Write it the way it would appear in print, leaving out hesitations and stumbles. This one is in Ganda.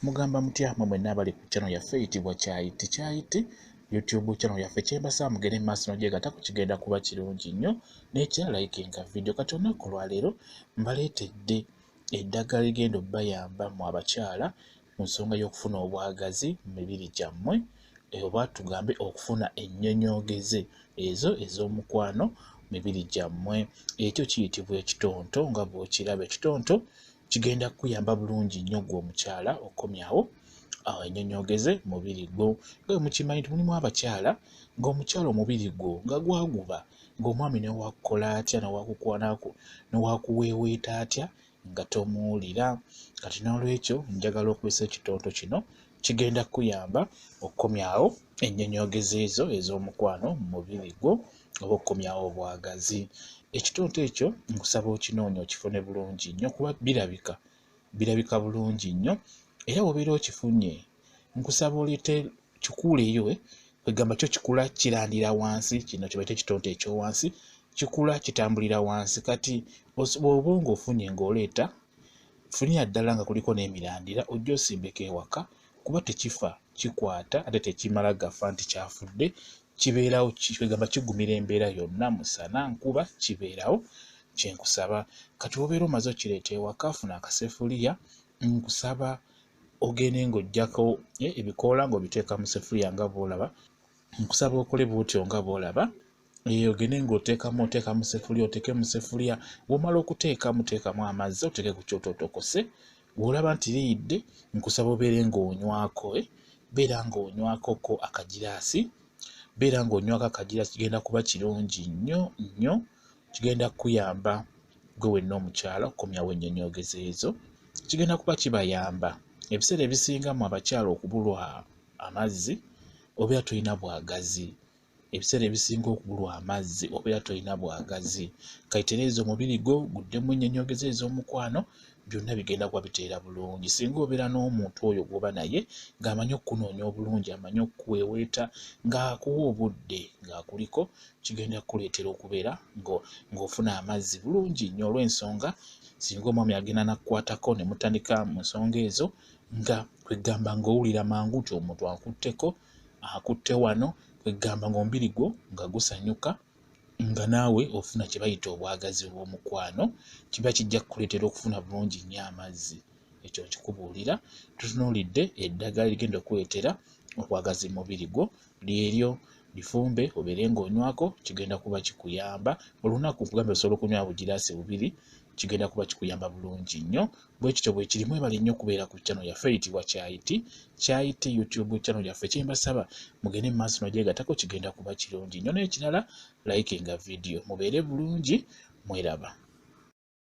Mugamba mutya mwe mwenna abali ku channel yaffe eyitibwa Kyayiti Kyayiti YouTube channel yaffe? Kyembasaba mugende mu maaso n'ogyegattako, kigenda kuba kirungi nnyo. N'ekirala, likinga video. Kati olunaku olwaleero mbaleetedde eddagala ligenda obbayamba mu abakyala mu nsonga y'okufuna obwagazi mu mibiri gyammwe, oba tugambe okufuna ennyonyoogeze ezo ez'omukwano mu mibiri gyammwe. Ekyo kiyitibwa ekitonto nga bw'okiraba. Ekitonto kigenda kukuyamba bulungi nnyo ggwe omukyala okukomyawo ennyonyoogeze mubiri gwo. Nga bwe mukimanyi nti mulimu abakyala ng'omukyala omubiri gwo nga gwaguba, ng'omwami newakukola atya, newakuweeweeta atya nga tomuwulira. Kati n'olwekyo njagala okukozesa ekitonto kino, kigenda kukuyamba okukomyawo ennyonyoogeze ezo ez'omukwano mu mubiri gwo oba okukomyawo obwagazi. Ekitonto ekyo nkusaba okinoonya okifune bulungi nnyo, kuba birabika bulungi nnyo. Era bw'obeera okifunye, nkusaba oleete kikuuleyo. Kwegamba kyo kikula kirandira wansi, kino kye bayita ekitonto ekyowansi, kikula kitambulira wansi. Kati bw'oba ng'ofunye ng'oleeta, funira ddala nga kuliko n'emirandira, ojje osimbeko ewaka, kuba tekifa, kikwata ate tekimala gafa nti kyafudde, kibeerawo. Kwegamba kigumira embeera yonna, musana, nkuba, kibeerawo. Kyenkusaba kati bw'obeera omaze okireeta ewaka, funa akasefuliya, nkusaba ogende ng'oggyako ebikoola ng'obiteeka mu sefuliya nga bw'olaba. Nkusaba okole bw'otyo nga bw'olaba, ogende ng'oteekamu, oteeka mu sefuliya, oteeke mu sefuliya. Bw'omala okuteekamu, teekamu amazzi, oteeke ku kyoto otokose. Bw'olaba nti liyidde, nkusaba obeere ng'onywako, beera ng'onywakoko akagiraasi, beera ng'onywako akagiraasi. Kigenda kuba kirungi nnyo nnyo, kigenda kukuyamba gwe wenna omukyala okukomyawo ennyonyoogeze ezo. Kigenda kuba kibayamba. Ebiseera ebisinga mu abakyala okubulwa amazzi obeera tolina bwagazi. Ebiseera ebisinga okubulwa amazzi obeera tolina bwagazi. Kaitereeza omubiri gwo guddemu ennyonyoogeze ez'omukwano, byonna bigenda kuba biteera bulungi. Singa obeera n'omuntu oyo gw'oba naye ng'amanyi okukunoonya obulungi, amanyi okukuweeweeta, ng'akuwa obudde, ng'akuliko, kigenda kukuleetera okubeera ng'ofuna amazzi bulungi nnyo. Olw'ensonga singa omwami agenda n'akukwatako ne mutandika mu nsonga ezo, nga kwegamba ng'owulira mangu nti omuntu ankutteko, akutte wano, kwegamba ng'omubiri gwo nga gusanyuka, nga naawe ofuna kye bayita obwagazi obw'omukwano, kiba kijja kukuleetera okufuna bulungi nnyo amazzi. Ekyo nkikubuulira. Tutunuulidde eddagala erigenda okukuleetera obwagazi mu mubiri gwo, lyeryo lifumbe obeere ng'onywako, kigenda kuba kikuyamba. Olunaku nkugambye osobola okunywa bugiraasi bubiri, kigenda kuba kikuyamba bulungi nnyo. Bwe kityo bwe kiri. Mwebale nnyo okubeera ku channel yaffe eyitibwa Kyayiti Kyayiti YouTube channel yaffe. Kyembasaba mugende mu maaso n'ogyegattako, kigenda kuba kirungi nnyo. N'ekirala, likinga video. Mubeere bulungi, mweraba.